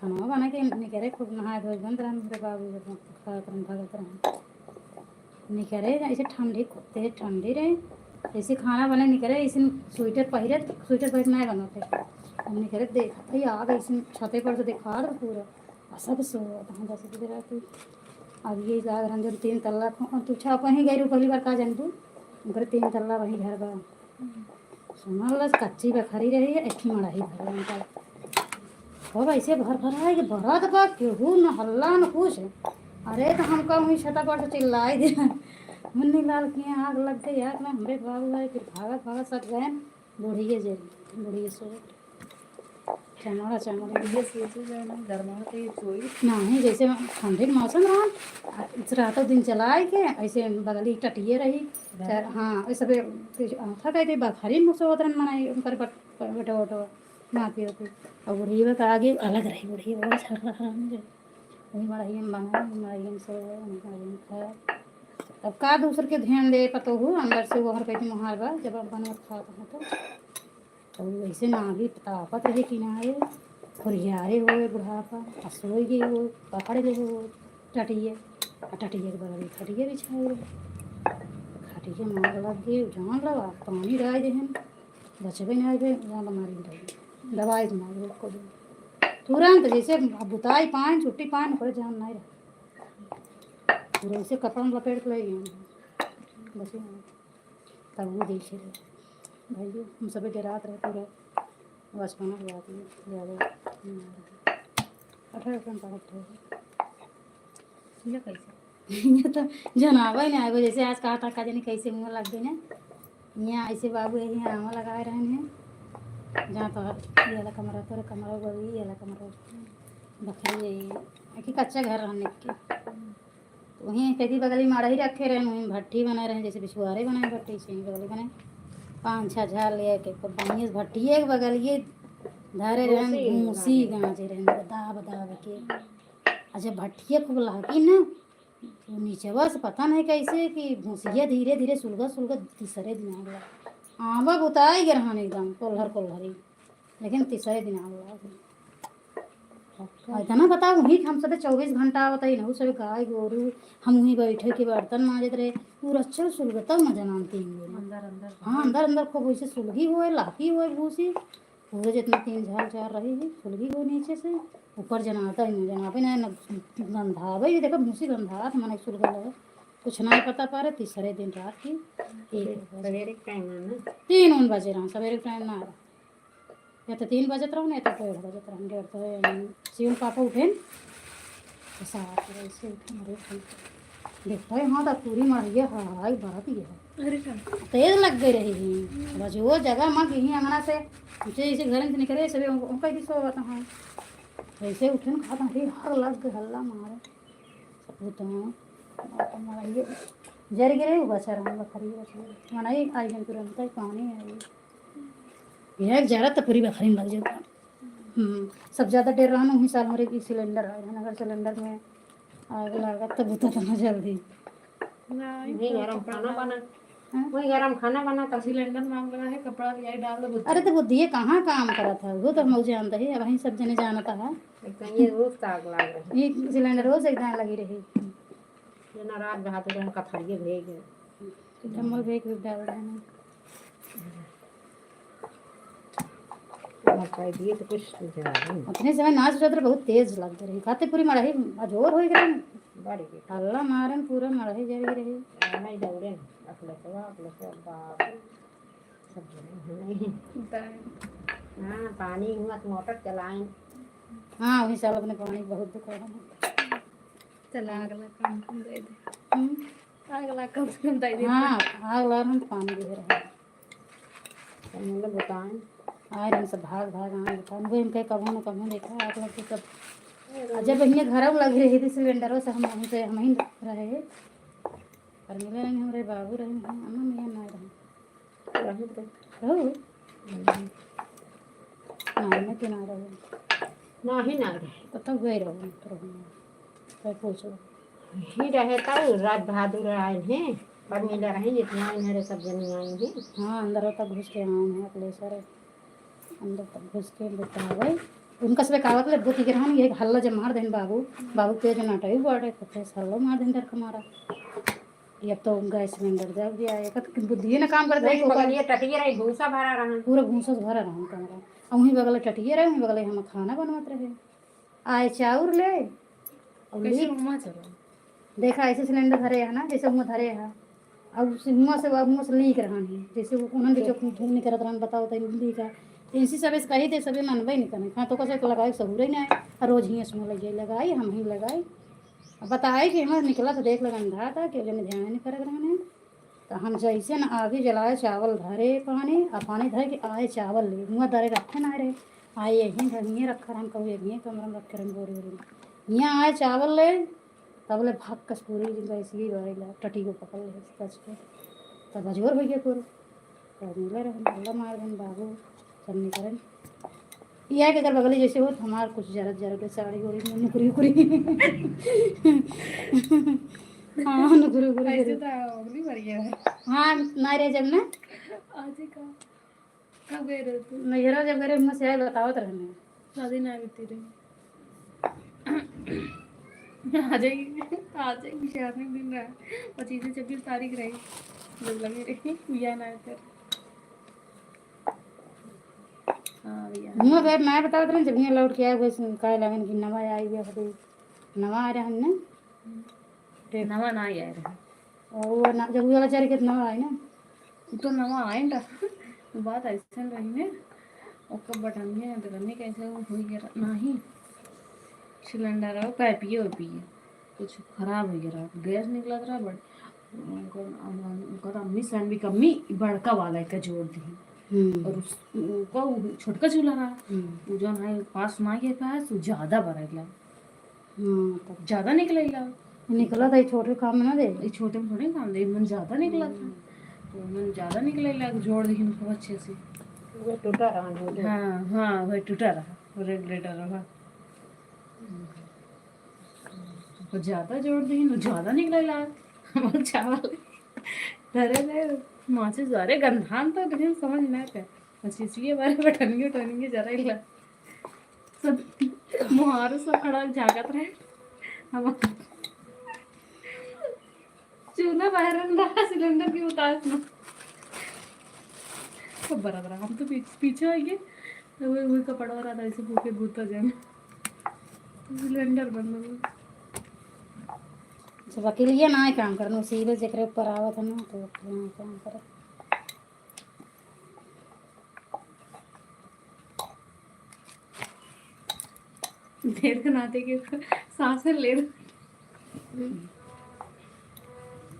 खाना बना के निकरे, खूब नहाए धोए बंद रहन, हमरे बाबू जब खात रहन, भागत रहन। निकरे, ऐसे ठंडी, खूब तेज ठंडी रहे, ऐसे खाना बने निकरे, ऐसे स्वेटर पहिरे, स्वेटर पहिर नहीं बनते। हम निकरे, देख, ये आ गई, ऐसे छते पर से देखा दो पूरा, आ सब सोवत हैं दस बजे रात। अब ये जाग रहन, जब तीन तल्ला खो-, तू छा कहीं गई रहू पहली बार, का जानबू, उनकर तीन तल्ला वही घर बा। सुनल कच्ची बखरी रही है, एक ही मड़ही भर उनका। खूब ऐसे भर भर है कि बरत बा, केहू न हल्ला न कुछ। अरे तो हमका वहीं छता पर से चिल्लाई दे। मुन्नी लाल के यहाँ आग लग गई, आग में हमरे बाबू है, फिर भागत भागत सब गए, बुढ़िए जे, बुढ़िए सो। चमड़ा, चमड़ा। ये सोचे जो है ना, गरमाहट है, ये चोरी। नहीं, जैसे ठंडी के मौसम रहा, आ, रातों दिन चलाए के, ऐसे बगली टटिए रही। घर। चाहे, हाँ, ऐसे बे-, कुछ आथा कहते, बखरी में सोवत रहन, मनाई, उनकर बट-, बटो, बटो, नाती होती। और बुढ़िया का आगे अलग रही, बुढ़िया बड़ा झगड़ा हरामी रही। वही मड़ही में बना, वही मड़ही में सोवे, वही मड़ही में खाए। अब का दूसर के ध्यान दे, पतोहू, अंदर से वो हर कहती मुहार बा, जब आप बनवत खात हैं तो। तो वैसे ना भी ताकत रहे कि ना आए, फुरियारे होए बुढ़ापा, आ सोई गई होए, पकड़ ले होए टटिए, आ टटिए के बगल में खटिए बिछाए रहे। खटिए मार लग गई, जान लो, आप पानी डाल दे हम, बचबे ना आए, जान लो मारी डाल, दवाई तो मार लो को दे। तुरंत जैसे अब बुताई पान, छुट्टी पान, कोई जान नहीं रहा। पूरा उसे कपड़ा में लपेट के ले गए हैं। बचे हैं। तब वो देखे रहे। भाई, हम सभी डरात रहे पूरा। बचपना के बात है, ज्यादा नहीं याद है। अठारह साल का होता है। ये कैसे? ये तो जनाबे नहीं आएगो, जैसे आज कहा था, का जाने कैसे मुँह लग गई ना। यहाँ ऐसे बाबू यही आमा लगाए रहन हैं। जहाँ तो ये वाला कमरा, तोरे कमरा, वो ये वाला कमरा। बखरी है ये। एक ही कच्चा घर रहने के। वहीं कहीं बगली मड़ही रखे रहे, वहीं भट्टी बने रहे, जैसे बिछुआरे बनाए भट्टी से, वहीं बगली बने। पाँच छह झाल ले के, खूब बढ़िया से भट्टिए के बगलिए धरे रहे, भूसी भूसी गाँजे। गाँजे रहे, दाब दाब के। आ जब भट्टिए खूब लागी ना, तो नीचवा से पता नहीं कैसे कि भूसिया धीरे धीरे सुलगत सुलगत तीसरे दिन आ गया। आमा बुताई गए रहन एकदम कोल्हर कोल्हरी। लेकिन तीसरे दिन आग लगा गई। और इतना बताओ, वहीं हम सब चौबीस घंटा आवत है, इनहू सब गाय गोरू, हम वहीं बैठे के बर्तन मांजत रहे, पूरा अच्छा सुलगता न जनान तीन दिन। अंदर, अंदर। हाँ, अंदर, अंदर खूब वैसे सुलगी हुए, लाकी हुए भूसी, पूरे जितना तीन झाल चार रही है, सुलगी हुए नीचे से, ऊपर जनाता ही नहीं, जनाबे ना, न गंधावे, ये देखो भूसी गंधात, मने सुलगल है, कुछ ना पता पारे, तीसरे दिन रात की एक बजे। सवेरे के टाइम है ना? तीन उन बजे रहा, सवेरे के टाइम ना रहा। या तो तीन बजत रहन, या तो डेढ़ बजत रहन, डेढ़ तो, यानी शिवम पापा उठेन, तो सात बजे से उठेन, अरे ठीक है। देखो, यहाँ तो पूरी मड़िया हड़हड़ाई बरत गई है। अरे का? तेज लग गई रही है। बस वो जगह माँ यहीं अंगना से, जैसे, जैसे घर में से निकले, सभी उनको, उनको भी सोवत हैं। वैसे उठेन, खात हैं, फिर हर लग गए, हल्ला मारे। वो तो, वो तो मड़िया जर गिरे, वो बचा रहा, बखरी बचा रहा। मनाई आई जन तुरंत ही पानी आई। यह जरा तो पूरी बखरी में लग जाता। हम्म, सब ज्यादा डर रहा ना, वही साल हमारे की सिलेंडर आए हैं, अगर सिलेंडर में आग लागत तो बुता तो ना जल्दी। नहीं, वही तो गरम कपड़ा खाना डाल। बना, हाँ? वही गरम खाना बना तो सिलेंडर में आग लगा है, कपड़ा ले आई डाल दो बुता। अरे तो बुद्धिए कहाँ काम करत है, वो तो हम जानते हैं, अब हम सब जने जानता है। एक तो ये रोज तो आग लाग रही। ये सिलेंडर रोज एकदम लगी रही। ये ना रात बहाते तो हम कथरिए भेज गए। तो हम लोग एक रुपया बढ़ाने। मरचाई दिए तो कुछ ज्यादा ही। उतने समय नाच उचत रहे, बहुत तेज लगते रही। खाते पूरी मड़ही अजोर होई गए। बड़ी बेटी। हल्ला मारन पूरा मड़ही जरी रही। नहीं दौड़े, अखलसवा, अखलसवा, बाप। सब जने हैं। दाएं। हाँ, पानी हुआ तो मोटर चलाएं। हाँ, वही साल अपने पानी बहुत दुख रहा। चला अगला काम हम दे दे। हम्म। अगला काम हम दे दे। हाँ, अगला हम पानी दे रहे हैं। हम लोग बताएं। आए हम सब भाग भाग आए बताएं। वो इनके कभू न कभू देखा, आप लोग के सब। आ जब इनके घर लग रही थी सिलेंडरों से, हम वहीं से, हम ही रहे। और मिले रहे हमरे बाबू रहे, हम अम्मा मियाँ ना रहे। रहे तो। रहो। हम्म। ना, मैं तो ना रहो। ना ही ना रहे। तो तब गए रहो, तो रहो। कोई पूछो। ही रहे तब रात बहादुर आए हैं। पर मिला रहे जितना आए हैं, सब जने आए हैं। हाँ, अंदर तक घुस के आए हैं, अकलेसर। अंदर तक घुस के बतावे। उनका सबे कहावत ले, बुद्धि ग्रहण, ये हल्ला जे मार देन बाबू, बाबू तेज नाटे, बड़े कते हल्ला मार देन डर के मारा। ये अब तो गैस सिलेंडर जल गया है, कत बुद्धिए ना काम करत रही, वही ओकर बगलिए टटिए रही, भूसा भरा रहन। पूरा भूसा से भरा रहन कमरा। और वहीं बगल टटिए रहे, वहीं बगल हम खाना बनवत रहे। आए चाउर ले, और कैसे लीक। हुआं चला? देखा, ऐसे सिलेंडर धरे है ना, जैसे हुआं धरे है। अब उसे हुआं से, हुआं से लीक रहन है, जैसे वो उन्हन के चोख धुआं निकलत रहन, बताओ तो लीक है। इनसे सबे से कही थे, सबे मनबे नहीं करे। हाँ, तो कैसे लगाई, सहूरे नहीं आए। और रोज ही इसमें लगे, लगाई, हम ही लगाई। अब बताए कि हमारे निकला तो देख लगा अंधार था, कि जने ध्यान नहीं करत रहने। तो हम जैसे न आगे जलाए चावल धरे पानी, आ पानी धरे के आए चावल ले, हुआं धरे रखे ना रहे। आए यहीं घर, यहीं रखा रहन, कहूँ यहीं कमरा में रखे रहन, बोरी वोरी में। यहाँ आए चावल ले, तब ले भाग कस पूरी गैस ही बारी ला, टटी को पकड़ ले, कस के। तब अजोर हो गया पूरा। तब मिले रहन, अल्लाह मार देन बाबू, सब निकरन। ई आए के अगर बगले जैसे होत, हमार कुछ जरत जरत के साड़ी ओड़ी में नुकरी उकरी। हाँ, नुकरी उकरी ऐसे जरूर। तो अगली बार ये है। हाँ, ना रहे जब ना। आज ही का, कब गए रहे तू? नैहरा जब गए रहे, मुझसे आए बतावत रहने। शादी ना बीती रही। आ जाएगी, आ जाएगी, शादी दिन रहा। पच्चीस छब्बीस तारीख रही, जब लगे रही, बिया ना कर। हाँ, भैया। हुआं गए, मैं बतावत रहन, जब हियां लौट के आए, वैसे काहे लगन कि नवा आई है, अभी नवा आ रहा हमने। हम्म। देख। नवा ना आया रहे। और वो ना, जब वो वाला चढ़ के नवा आए ना। वो तो नवा आए ना। वो बात ऐसे रही ने, ओकर बटनिया, बटनिया कैसे वो हो गया, नहीं। सिलेंडर और पाइपिए, वाइपिए कुछ खराब हो गया रहा, गैस निकलत रहा, but उनकर, उनकर अम्मी से भी कम्मी बड़का वाला एक जोड़ दी। हम्म। और उस, उनका वो छोटका चूल्हा रहा, हम्म। वो जौन है पास ना गया पास, वो ज्यादा बरेला। हाँ, तब ज्यादा निकलेला। निकला था, ये छोटे काम में ना दे। ये छोटे में थोड़े काम दे, मन ज्यादा निकला था। हम्म। तो मन ज्यादा निकलेला, जोड़ दी खूब अच्छे से। वो टूटा रहा, वो जो हाँ, हाँ, वही टूटा रहा, वो रेगुलेटर रहा। तो ज्यादा जोड़ दी, वो ज्यादा निकलेला। हमार चावल धरे रहे, माचिस द्वारे गंधान तो, लेकिन समझ ना आते। माचिस ये बारे बटनियो, टटनियो जराइला। सब मुहारो सब खड़ा झांकत रहे। हम चूल्हा बाहर रहा, सिलेंडर के उतास में। सब बराबर, हम तो पीछ-, पीछे हो गए। तो वो, वो कपड़ा रहा था, ऐसे फूके भूत हो जाए। तो सिलेंडर बंद हो गया। सब अकेले ये ना काम करना, सीधे जेकरे ऊपर आवत है ना, तो अपने काम करे। देर के नाते के सांसें ले।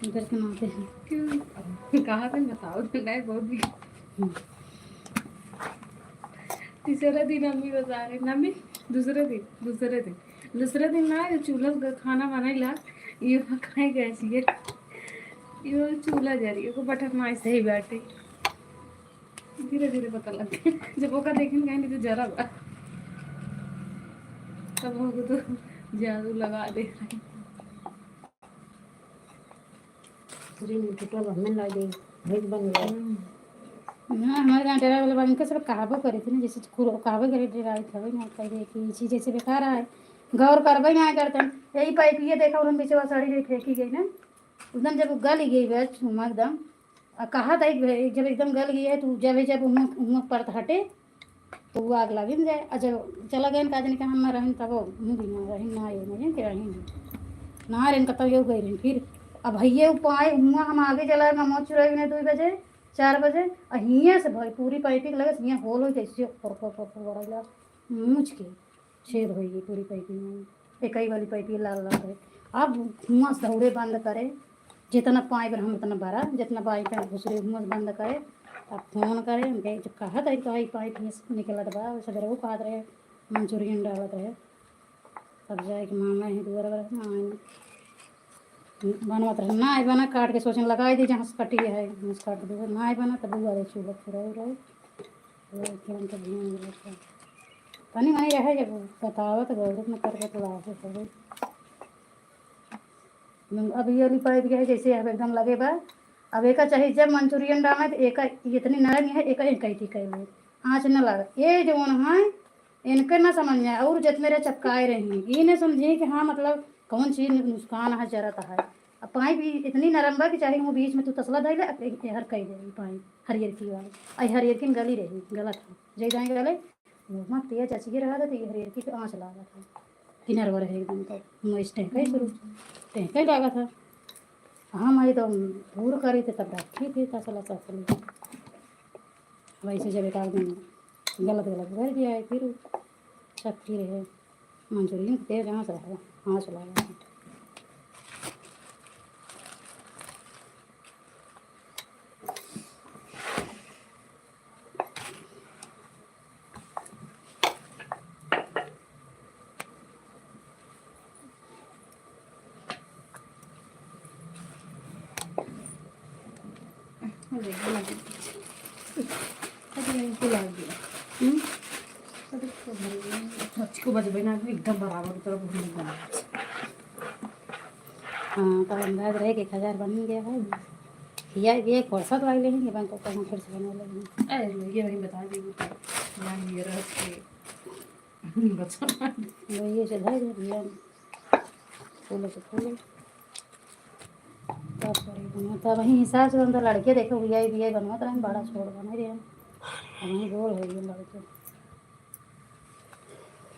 देर के नाते हैं। क्यों? कहा थे बताओ, नहीं बहुत भी। हम्म। तीसरे दिन अम्मी बता रही, "मम्मी, दूसरे दिन, दूसरे दिन।" दूसरे दिन ना, ये चूल्हा पे खाना बनाइला, ये खाए गैस ये, ये चूल्हा जरी, एगो बटन माई सही बाटे। धीरे धीरे पता लग गया। जब ओका देखेन कहीं तो जरा बा, तब हमको तो जादू लगा दे रहे। पूरी में टूटल हमें ला दे, भेज बन गया। हम्म। हाँ, हमारे गाँव डेरा वाला बा, इनके सब कहाबो करे थे ना, जैसे कुरो-, कहाबो करे डेरा आई थवे ना, कह दे कि ई चीज ऐसे बेकार है, गौर करबे ना करते। यही पाइप ये देखा, उन्होंने बीचवा साड़ी में फेंकी गई ना, एकदम जब गल गई बस, एकदम आ कहा था, एक, एक जब एकदम गल गई है, तो जब, जब उहाँ, उहाँ परत हटे, तो उ आग लागिन जाए। आ जब चला गइन, का जाने कहाँ ना रहिन, तब उ भी ना रहिन, ना आए, ना जाने के रहिन। ना रहिन, कतौ यो गइ रहिन। फिर अब भइये उ पाए हुआ, हम आगे चला गए, ममोज चुराई ने दुइ बजे, चार बजे, आ हियाँ से भाई पूरी पाइपिंग लगे, हियाँ होल होइ जैसे फर, फर, फर, फर, बड़ा ला, मूछ के छेद होइ गई पूरी पाइपिंग में। एकई वाली पाइपिंग लाल लाल रहे। अब हुआँ से दौड़े बंद करे, जितना पाइप रहा उतना बड़ा, जितना पाइप है घुसरे हुआँ से बंद करे। अब फोन करे, हम कहे, "जब कहा था तो आई पाइप हियाँ से निकलत बा, सवेरे वो कहत रहे, मंचूरियन डालत रहे।" तब जाए के मामा ही दुआर पर ना आए। बनवत रहे, ना आए बना, काट के सोचन लगाई दी, जहाँ से कटी है, वहाँ से काट दे, ना आए बना, तब बुआ दे चूल्हा पूरा हो रहे। वो एकदम तो ध्यान रखे। तनी मनी रहे, जब बतावत गौरव में करके तो लाभ हो। अब ये वाली पाइप के है, जैसे अब एकदम लगे बा। अब एका चाहे जब मंचूरियन डाले तो एका इतनी नरम है, एका एक कैती कर ले, आँच न लगे। ये जौन है, इनके ना समझ में आए, और जत मेरे चपकाए रही, ये ना समझे कि हाँ, मतलब, कौन चीज नुकसान है, जरत है। अब पाइप भी इतनी नरम बा कि चाहे वो बीच में तू तसला धइले, अब ए-, एहर कई दे रही पाइप, हरियर की वाली, आई हरियर की गली रही, गलत है, जे जाए गले, वो मत तेज अचिए रहा था, तो ये हरियर की आँच लागत है, किनारवा रहे एकदम, तो मोइस टहके शुरू, टहके लागत है। हम आई तो दूर करी थे, तब रखी थी तसला चकली। वैसे जब एक आध दिन गलत गलत भर दिया है, फिर चक्की रहे, मंचूरियन के तेज आँच रहे, आँच लगा। हम्म? अच्छी को बजबे ना, एकदम बराबर की तरफ घूम बना। हाँ, तो अंदाज रहे कि एक हजार बन गया है। या ये एक फुर्सत वाली नहीं, ये बैंक को फिर से बना लेंगे। अरे, ये वही बता दी, वो तो यार, ये रह के बचा। ये से धर दिया। खोलो तो खोलो। तब करी बनवा, तब वही हिसाब से बनता। लड़के देखो, V I V I बनवत रहन, बड़ा छोट बने रहन। अब वही गोल हो गए लड़के।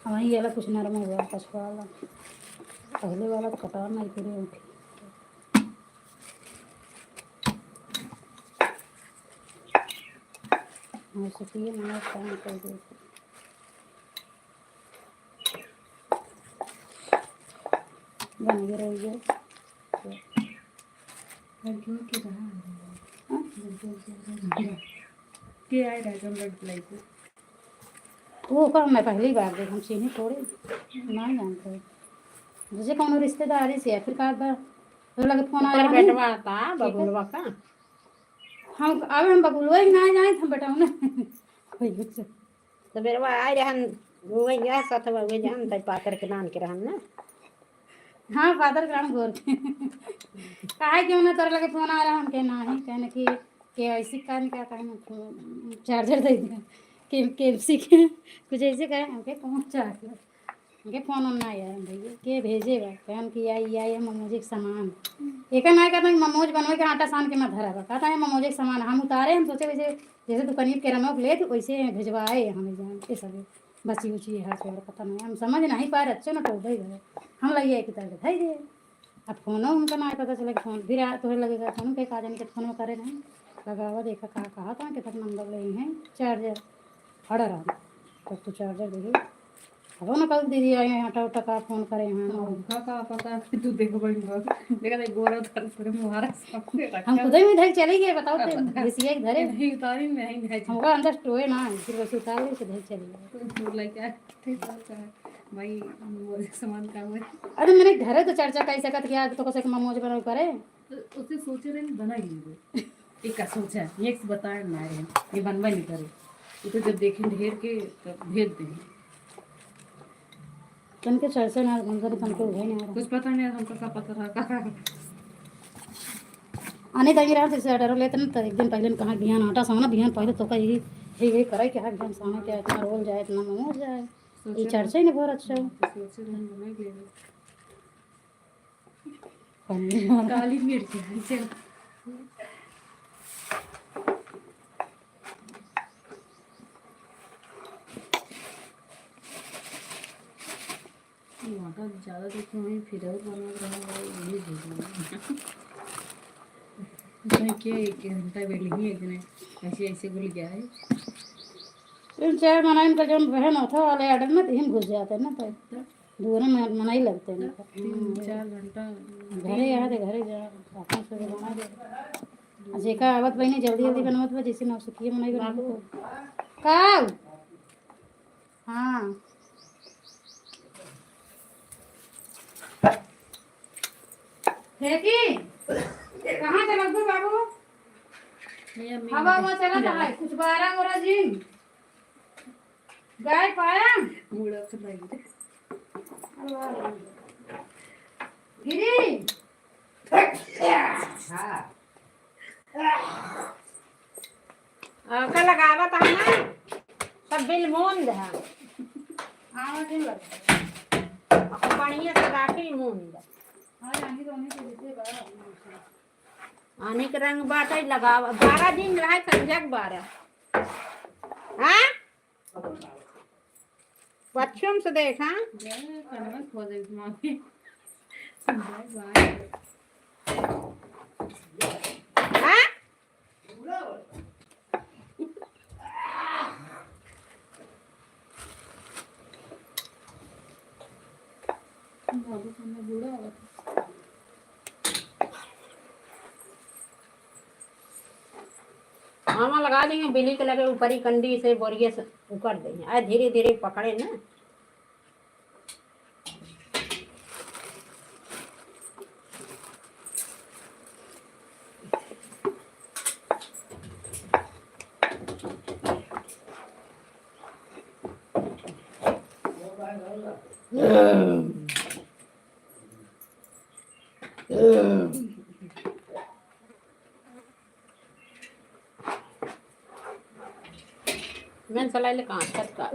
अब वही वाला कुछ नरम हुआ, पछवा वाला। पहले वाला तो कटान नहीं पूरे उठे। हाँ, सुखिए मना काम कर दे। बन गए रह गए। लड़कियों के रहा है। हाँ? लड़कियों के रहा है। के आए रहा जो लड़-, लड़की? वो का मैं पहली बार देख, हम चीनी थोड़े ना जानते। जैसे कौनो रिश्तेदारी से या फिर का बा, तो लगे फोन आया ओकर नहीं। बेटवा था, ठीक है। बबुलवा का? हम, अब हम बबुलवा ही ना जाए, हम बेटवा ना। कोई कुछ। तो बेरवा आए रहन, उहे गया साथ में, उहे जान, तई पातर के नान के रहन ना। हाँ, पातर के नान गोर के। काहे क्यों ना तोरे लगे फोन आ रहा, हम कहे नाही, कहने कि के ऐसी कान का, कहे ना, चार्जर दे दे। के, KFC के, कुछ ऐसे कहे, हम कहे, "कौन चार्जर?" हमके फोन ओन ना आया है भैया, के भेजे बा? कहन कि आई, आई है मोमोज के सामान। एका ना कहता कि मोमोज बनवे के आटा सान के ना धरा बा। कहता है मोमोज के सामान हम उतारे, हम सोचे वैसे जैसे दुकानिया के रनोक लेत वैसे भेजवाए हमें जान के सभी बची उची हर चोर पता नहीं। हम समझ नहीं पाए, अच्छे ना टोबे गए। हम लगे एक तरह के धई दे। अब फोनो उनका ना पता चले कि फोन फिर आ, तोहे लगेगा फोन पे का जाने के फोन करे नहीं। लगावा देखा का कहा था, कितना नंबर ले हैं, चार्जर। अड़ा रहा। तब तो चार्जर देखी। अब ना कल दीदी आई हैं, आटा उटा का फोन करे हैं। हाँ, उनका का पता कि तू देखो बड़ी बात। देखा देख गोरा था, पूरे मुहारा सबसे रखा। हम खुदे में धर चले गए, बताओ हाँ, ते पता। घिसिया के धरे। नहीं उतारी, नहीं, नहीं। हमका अंदर टोए ना, फिर बस उतार ले, से धर चले गए। तू, तू लेके आए, ठीक बात है। भाई, वो सामान का हुआ? अरे, मैंने घरे तो चर्चा कर सकत कि आज तो कसे के मोमोज बनल करे। तो उसे सोचे रहे, बना ही नहीं। ये का सोचा? ये से बताए ना रहे, ये बनवा नहीं करे। ये तो जब देखें ढेर के, तब भेज दें। तनके चर्चा ना, हमका तो तनके उठाई ना रहा। कुछ पता नहीं, हमका का पता रहा, का, का। आने तक रहा, जैसे order लेते ना, तो एक दिन पहले कहाँ बिहान आटा साना, बिहान पहले तो का यही, यही, यही करे कि हाँ, बिहान साना क्या इतना रोल जाए, इतना मोमोज जाए। सोचे ये चर्चा ही नहीं बहुत अच्छा। सोचे रहे, बना ही लेंगे। काली मिर्च है, चल। आटा ज्यादा तो क्यों ही फिर और बनवा रहा है, ये भी नहीं। उसमें क्या एक घंटा बैठी ही एक जने ऐसे, ऐसे घुल गया है। तीन चार मनई का जौन बहन होता वाले आर्डर में, तो हम घुस जाते हैं ना, तो दूर में मनई लगते हैं। तीन चार घंटा घरे यहाँ थे, घरे जा, अपना से बना दे। जेका आवत बहिनी जल्दी जल्दी बनवत बा, जैसे नौसिखिया मनई बनवत बा। का? हाँ। फेंकी? कहाँ से लगबू बाबू? हवा हवा चला था, कुछ बारह गोरा जिन। गाय पाया? मुड़ा तो नहीं। गिरी। हाँ। आका लगावत है ना, सब बिल मूंद है। हाँ, ठीक लगता है। अब बढ़िया से राखी मूंद। हाँ, आनी तो उन्हीं के जैसे बा। आनी के रंग बाटे लगावा, बारह दिन रहे, संजग बारह। हाँ? पश्चिम से देख, हाँ? जय कनवा खोजे मामी। जय बाय। हाँ? बाबू खाना बूढ़ा होता। आमा लगा देंगे, बिली के लगे ऊपरी कंडी से बोरिए से उकर देंगे। आ धीरे धीरे पकड़े ना। मैं चला ले कहाँ तक का।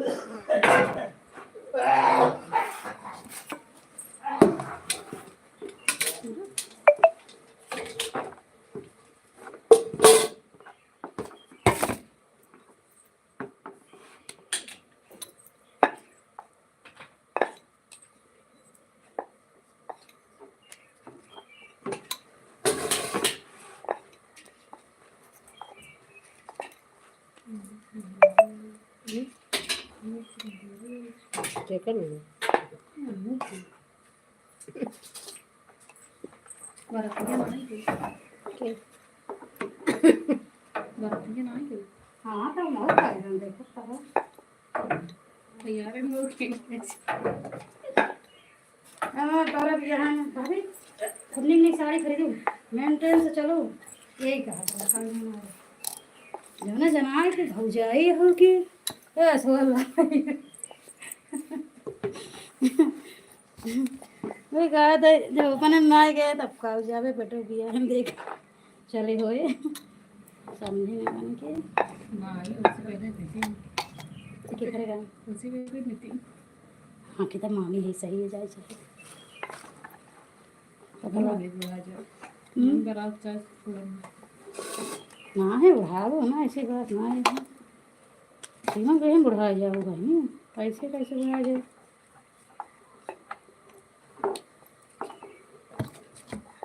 चिकन। बर्फिया नहीं के। के? बर्फिया नहीं के। हाँ, तो हम और खा लेंगे, देखो, खाओ। तैयार है, हम लोग के। हाँ, तोरा भी यहाँ, भाभी, खुद नहीं, नहीं साड़ी खरीदू, मेंटेन से चलो, यही कहा था, कल हमारे। जो ना जनाए के भौजाई हो कि, ए, सोल भाई। वही कहा था, जब अपने ना गए, तब का हो जावे, बेटो, बिया हम देख। चले होए, समझी ना बन के। मामी, उससे पहले नितिन। तो क्या करेगा? उससे पहले नितिन। हाँ, कि तो मामी ही सही है, जाए सही। तो बोला, नहीं बुढ़ा जाओ। हम्म? मन बड़ा अच्छा है, छोड़ो। ना है, बुढ़ाओ ना, ऐसी बात ना है। सीमा कहीं बुढ़ा जाओ भाई, कैसे, कैसे बुढ़ा जाओ?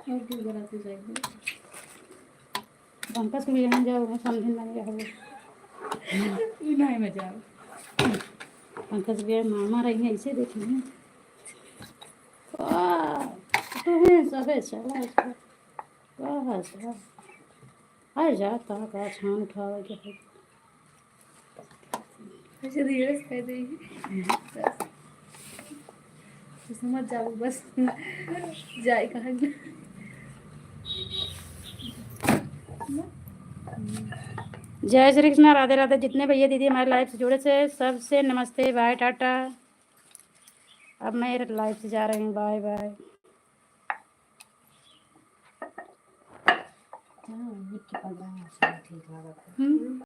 और कुछ बराती जाएगी। पंकज के बियाह में जाओ, वहाँ समधिन बन गया हो। ई नहीं मजा आवे। पंकज के बियाह में मामा रही हैं, ऐसे देखिए। वाह, तो है सबे चला इसको। वाह, वाह। आ जा, ता का छान उठावे के है। अच्छा, धीरे से कह देगी। बस। तो समझ जाओ, बस। जाए कहाँ। जय श्री कृष्णा, राधे राधे। जितने भैया दीदी हमारे लाइव से जुड़े से, सबसे नमस्ते, बाय, टाटा। अब मैं लाइव से जा रही हूँ, बाय बाय। हाँ, मिट्टी पड़ रहा है, सब ठीक लगा था। हम्म।